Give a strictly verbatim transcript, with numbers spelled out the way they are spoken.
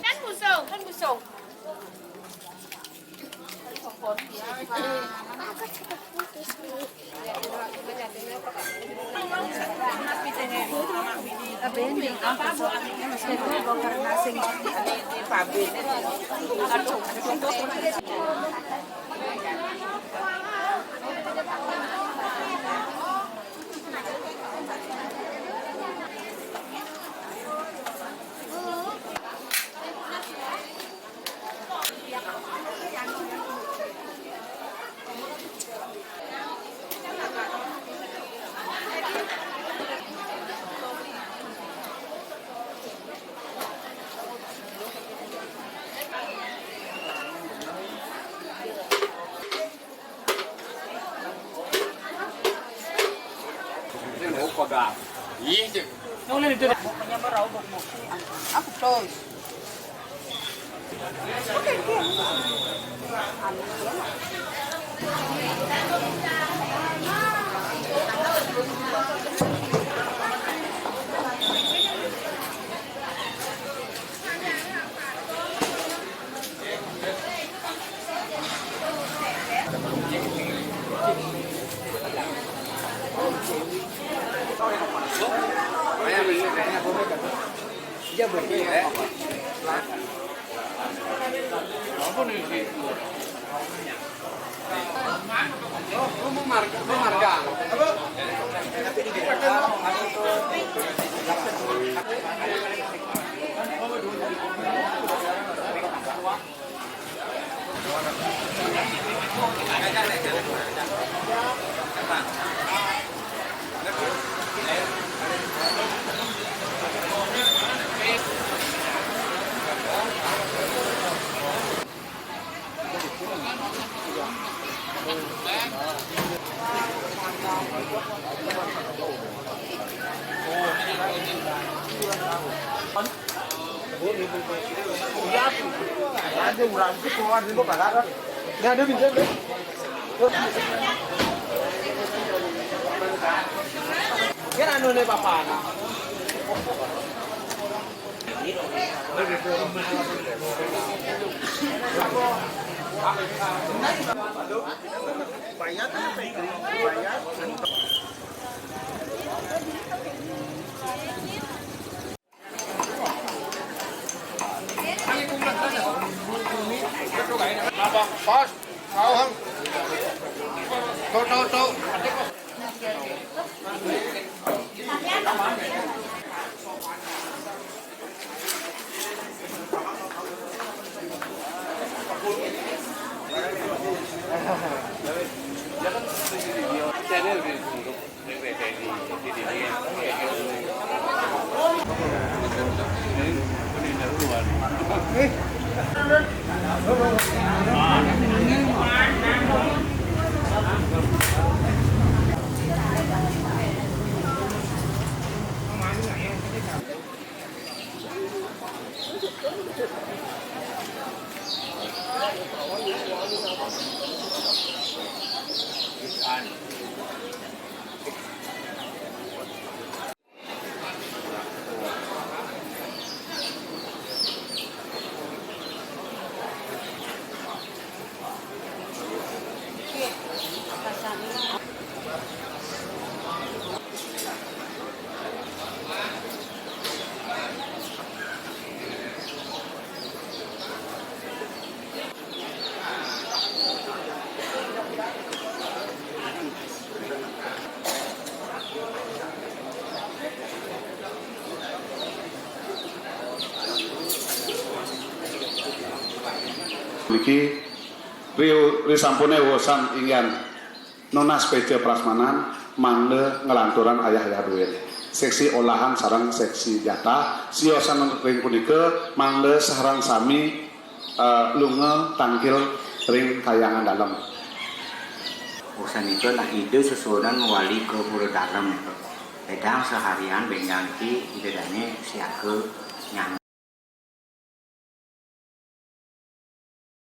Kan busung, kan busung. Sing opo ga? Iya, cek. Nang udah itu. Aku terus. Ada urang itu keluar dulu, Pak. Ini ada pinjam, deh. Kan anu nih, Bapak, nah. Pas, kau, Hang. Tuh, tuh, tuh. Niki ri, ri sampune urusan inggihan nunas pece prasmanan mangda nglanturan ayah-ayah duin. Seksi olahan sareng seksi jatah, siosan ring punika mangda sareng sami eh, lunga tangkil ring kahyangan dalem. Usan nika nah Ida sesuunan mawali ka pura dalem nika. Ledang saharian benjang niki Ida dane siaga nyang